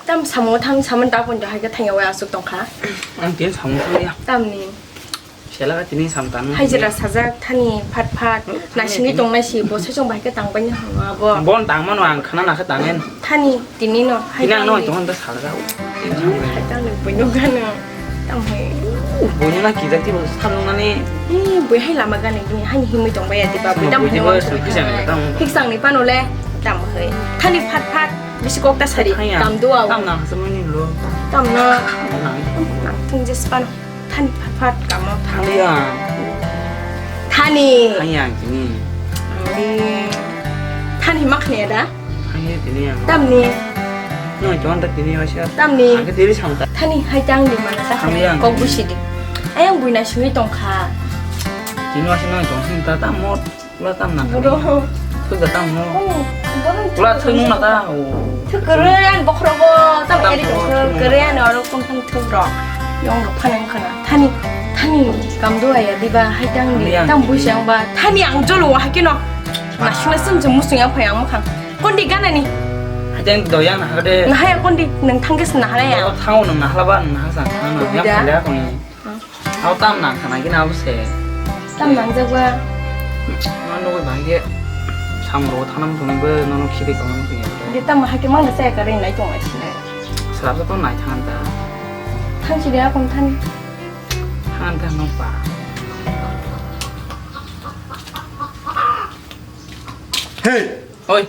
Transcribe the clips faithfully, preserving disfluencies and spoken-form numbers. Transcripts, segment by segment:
Tam samung thang saman ta pon hai khe thangya wai asuk tongkha. Ang tin samung thangya. Tamni. Sela ka tini sam tanu. Hai jera sajak thani phat phat. Hmm, nasingwi thani. Tongnai si bo sejong bai khe tang bai ni hwngo abo. Bon tang mano ang khana nakha tangen. Thani tini no hai. Tini ang no tong da sala da. Hai tang ni bui no gano. Tang hai. Bui no na kijak ti bo samung nani. Ih, bui hai lama gani bini hai himwi tong bai ya di ba. Bui tam bui hai di no ba, suri suri khana. Tang. Hiksang ni pano le tam hai. Thani phat phat. Bisi kok ta sari, tam do au. Tam na, hasam ni lo. Tam na. Tam na. Nang thung je span. Thani phat phat kamo. Thang ya. Thani. Thang ya, tini. Thani. Thani mak ne da? Thang ya, tini ya. Tam ni. No, jon ta tini ya siya. Tam ni. Ang ke tiri sam ta. Thani hai tang di man sa. Thang ya. Kok busi di. Ayang bui na singwi tong kha. Tini wa sino jong sing ta tam mo. Pula tam nang kani. Boro. Thwk da tam no. Oh, boro. Pula thwk nung na ta. Oh. Thwk kwrwi ani bokhorogo tam eri tong thwk kwrwi ani oro kung thang thwk rok. Yong rok phanang khana. Thani, thani kam do aya diba hai tang ni. Thani ang. Tam buisi ang ba. Thani ang jolo hai kino. Ah. Nasina sum jum musung yang phai ang mukhang. Kondi gana ni. Hai tang do yang na hade. Na hai kondi nang thang kes na hare ya. Thango nang na hala ba nang na hasa. Nang na yang phai ya kong. Abo tam nang khana gini abo se. Tam nang jak ba. Nono nugui bai khe samung rogo thanam thunui bo nono khibi tongmani thunui. De tam hai khe mang da saya kare nai tong ai sini. Srap sa tong nai thangan ta. Thang si de akon than. Thangan ta nong pa. Hey! Oi,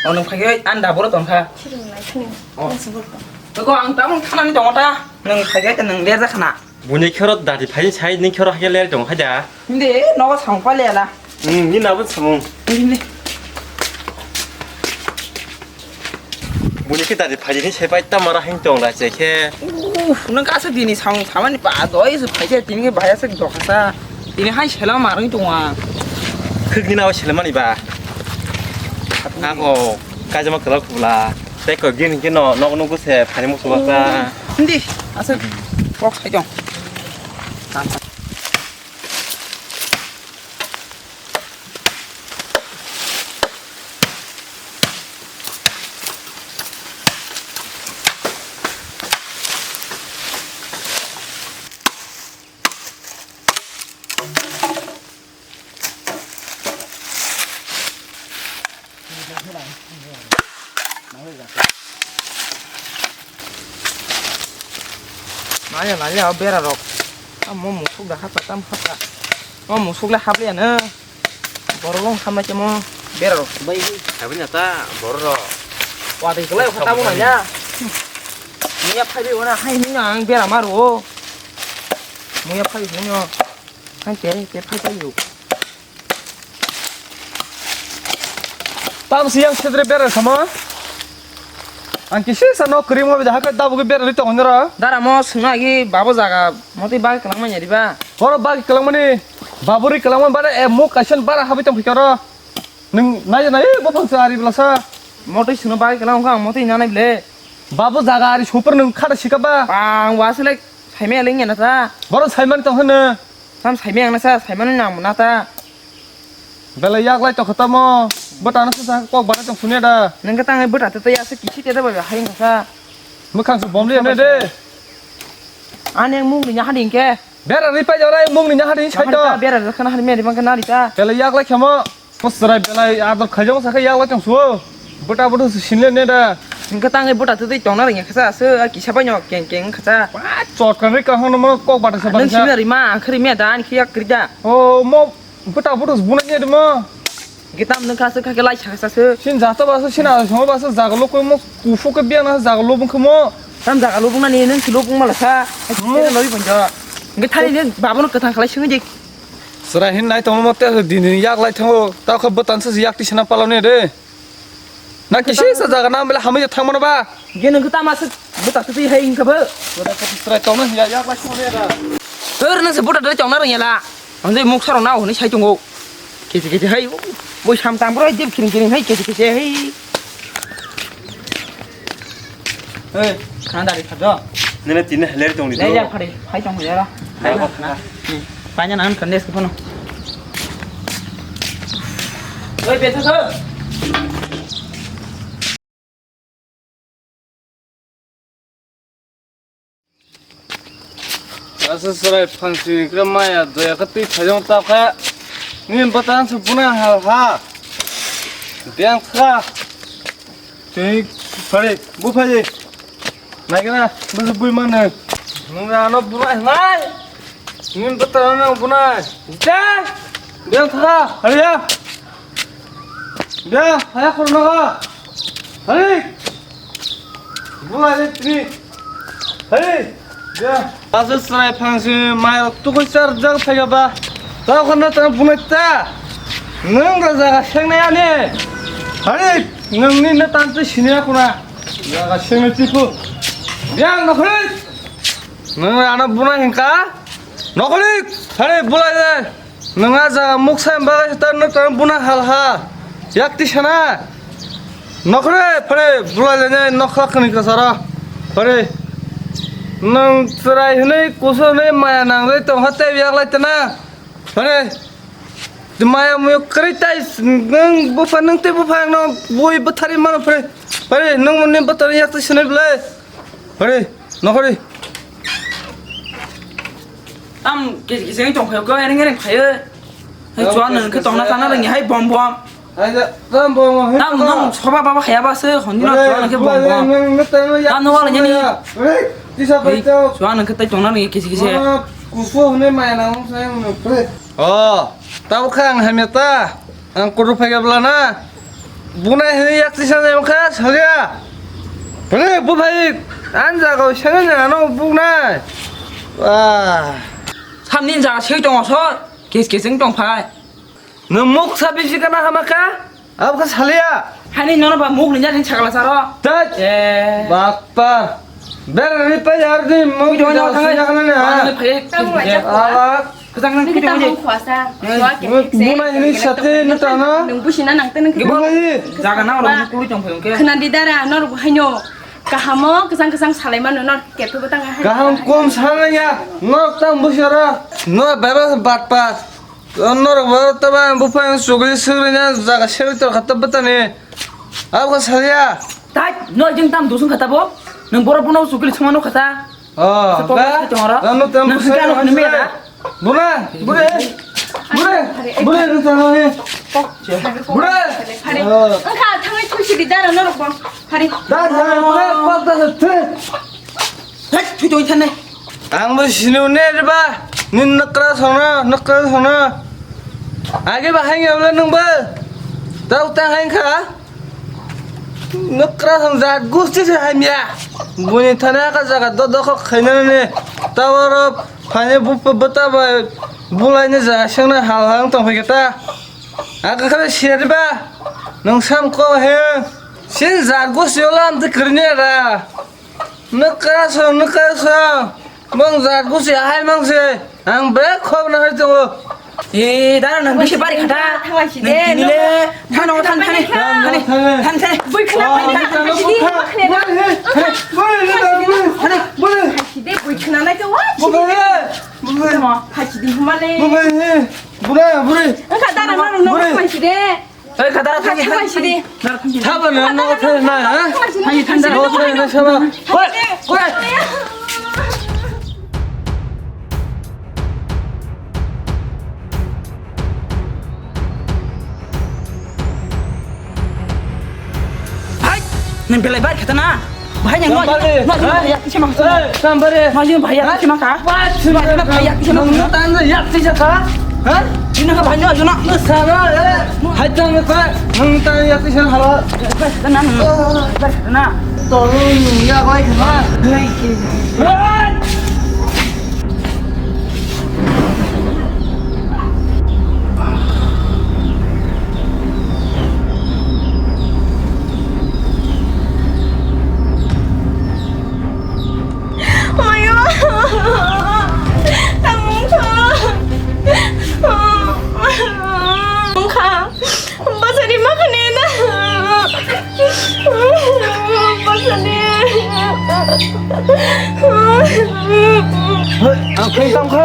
o nwng phai khe an da boro tong kha. Sini nai thani. Oh. Nang si boro tong. Eko ang tamung thanani tong ta. Nwng phai khe nwng ler ja khana. Buni khoro dadi phai sai ni khoro hakhe ler tong kha da. Hindi, nogo samung pale la. Hmm, ni nabo samung. Hindi. Buni khe dadi phai ni sai pai ta mara hin tong la che khe. Uf, nang kasa bini samung samani pa doi su phai khe tini khe bahaya se dokhasa. Tini hai sela marung tong a. Khik ni nabo sela mani ba. Ako kajama kala kula. Tei ko gini khe no, nogo nugo se phai ni musu baksa. Hindi, asa kok sai tong. Nanya, nanya, o bera rok. Amo musuk da hapla, tam hapla. O musuk le hapla ya na. Borok long hapla kemo bera rok. Bai, bai. Abini ta borok rok. Wa dei kelai kha tabuk nanya. Muya phai bai wana hai nung ang bera maro. Muya phai bai nung. Hai te, te phai bai yo. Tam siyang sedre bera sama. Ang kisi sa no kri mo bida haka dabu ke bera ri tong nira. Dara mo sungna gi babo jaga moti bagi kelang manya riba. Oro bagi kelang mani. Babu ri kelang mani bara e mo kaisen bara habi tong phikaro. Nung nai nai bo phang sa ari bela sa. Moti sungna bagi kelang kha moti nanai ble. Babo jaga ari super nung khada sika ba. Pang wa selek saimai aling ya na ta. Boro saimani tong hene. Sam saimai ang na sa saimani nang na ta. Belai yak lai tokha tamo. Bwtano se sa kok bana tong sunia da. Nang ka tangai bwta te ya se kisi te da ba hai ka sa. Mukhang se bomli ne de. Ani ang mung ni nya hading ke. Bera ri pai jora mung ni nya hading sai to. Bera ri khana hari me ri bang ka nari ta. Belai yak lai khamo. Musrai belai ador khaijong sakhe yak lai tong suo. Bwta bwta se sinle ne da. Nang ka tangai bwta te tong na ring ka sa se kisa bai no keng keng ka sa. Chot kan ri ka hono mo kok bata se bata. Nang simi ri ma khri me da ani khiyak kri da. O mo Bwta bwta se bunai ni dimo. Gitam nung kha se kha khe lai sa sa se. Sin jata ba se sin a song ba se jaga lo koi mo kufu ke biang na jaga lo bung khe mo. Tam jaga lo bung na ni nung si lo bung mala sa. Mo. Loi bung ja. Nge thani ni babo no kwthang khlai sung dik. Sera hin nai tong mo te din din yak lai thango. Ta kha bwtan se yak ti sena palo ne de. Na kisi sa jaga na bele hamui thang mano ba. Ge nung kwtama se bwta se twi hai wngkha bo. Bwta se twi tong na ya ya ba sung ya da. Tor nang se bwta twi tong na rang ya la. Ang je muk sarong na hwnwi sai tongo. Kete kete hai. Boi sam tang bro jeb kiring kiring hai kete kete hai. Hey, khana dari kha do. Nene tini heler tong ni do. Dai ja phari, hai tong ya ra. Hai ba khana. Paina nan kande se kono. Oi, betha sir. Chwrai phangsini khe maya doya khe twi phaijong ta khe. Nini bwtang se buna hal ha. Biyang kha. Twi phari bu phaji. Naikhe na, bwswk bui mano. Nwng ano bunai nai. Nini bwtang ano bunai. Ja. Biyang kha. Hariya. Biyang, haya khorno kha. Hari. Bulai le tini. Hey, ya. Asa chwrai phangsi mai rok tukui char jak thaiga ba. Tao khana ta bunai ta. Nwng da jaga sengnai ani. Hey, nwng ni na tan tu sini aku na. Jaga sengnai tipu. Ya, nokhri. Nwng ano bunai hinka. Nokhri. Hey, bulai le. Nwng a jaga muksa bagwi se ta nwng ta buna hal ha. Yak ti sana. Nokhre phare bulai le ne nokha khani ka sara. Phare. Nwng chwrai hwnwi kusu hwnwi maya nang le tong ha tei yak lai tana. Phare. Maya muyo kri tai nwng bupha nwng tei bupha no bui bwthari mano phare. Phare nwng muni bwthari yak ti sana bulai. Phare. Nokhre. Tam kisi kisi wng tong phaio, khe ereng ereng phaio. Hai chuan nwng khe tongna chana rwngya hai bom bom. Tam nwng soba baba khaya ba se hwnwi no chuan nwng khe bom bom. Tam nwng wala yani. Chuan nwng khe tai tongna rwngya kisi kisi. Kusu hwnwi maya nang sai nwng phre. Oh, tabo kha ang hamya ta. Ang kutu phaikha bwlana. Bunai hwnwi yak tisa nai wngkha salia. Phre bu phai. Ang jaga sene nang ano buknai. Ah. Samni jaga sei tongo so. Kes kes wng tong phai. Nwng muksa bisi kana hama kha? Abo kha salia. Hani nono ba muk ni jani chakla saro. Tat. Eh. Bappa. Ber ri pa yar di muk. Ui, ui, ui, ui. Ui, ui, ui. Ala. Kwchang nang nini tamo khuasa. Bunai hini sate nutana. Nung busi na nang tenang. Bunai. Jaga na orang kuli tong phai ongke. Khna di dara nor buhaino. Kahamo kwchang kwchang salai mano nor ketu batang hai. Kaham kom salai ya. Nor tang busi ra. Nor baba bat pat. Nor bo taba bupha sugri sugri na jaga seri tor khata batani. Abo salia. Tai no jing tam dusung khata bo. Nung boro bono sugri chuma no khata. Oh, ba? Nung kano khne me da. Buna, bure, bure, bure, bure, bure. Hari. Oh. Angkha thangai khusi di dara norok bong. Hari. Da, da, bure, kok da, the. Hei, thui thui thanai. Ang bo sini ne ba. Nin nakra sona, nakra sona. Age ba hai ya bole nung ba. Tau ta hai kha. Nukra song jat gusti se hamya. Buni thana ka jaga do do khok khaina ne. Tawaro phane bu bata ba bulai ne jaga sengna hal hal tong phai ta. Aka kare share ba. Nung sam ko he. Sin jat gusti olam te krine ra. Nukra song, nukra song. Mong jat gusi ahai mangse. Ang bek khok na hai tongo. Eh, dara nang bisi bari khata. Thanglai si de, nang tini le. Than, than, than, than, than, than. Bui khna, bui khna, bui khna, bui khna. Bui khna nai ke wa. Bui khna. Bui khna. Bui khna. Bui khna. Buna, buri. Angkha dara nang nang buri. Thanglai si de. Oi, kadara thangi, thangi, thangi. Thaba na, no, thaba na, ha? Thangi, thangi. No, thaba na, thaba. Oi, oi. Hai, nang belai bai khatana. Bahai nang no, no, no, ya, kisa mangsa. Sambare. Bahai nang bahai ya, kisa mangsa. Bahai nang bahai ya, kisa mangsa. Nang tanda ya, kisa ka? Ha? Ini ka bahai nang, no. Sana, eh. Hai tanda ka. Nang tanda ya, kisa hala. Bai khatana, bai khatana. Tolong ya, bai khatana. Hai. Mayo. Tamung kha. Tamung kha. Bwsari ma khne na. Bwsari. Ang khe tong kha.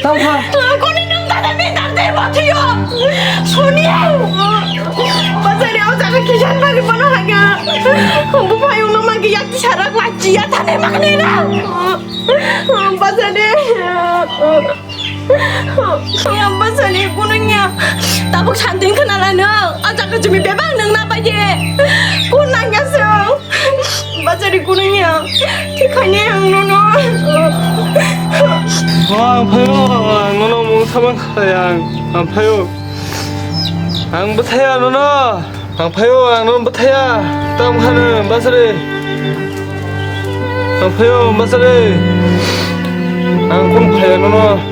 Tong kha. Koni nung tata ni tante bathiyo. Suni. Bwsari au jaga kisan bagi bono haga. Bupayung no magi yak sarak lachi ya tane ma khne na. Bwsari. Ang bwsani kunungya. Tabuk santin khwnala nwng. A jaga jumi bebak nwng na bai de. Kun nangya se. Bwsani kunungya. Thik khaini ang nono. O, ang phaio, ang nono mungsa man khalai ang. Ang phaio. Ang bwthaya nono. Ang phaio, ang nono bwthaya. Tam khano, bwsari. Ang phaio, bwsari. Ang kun khaya nono.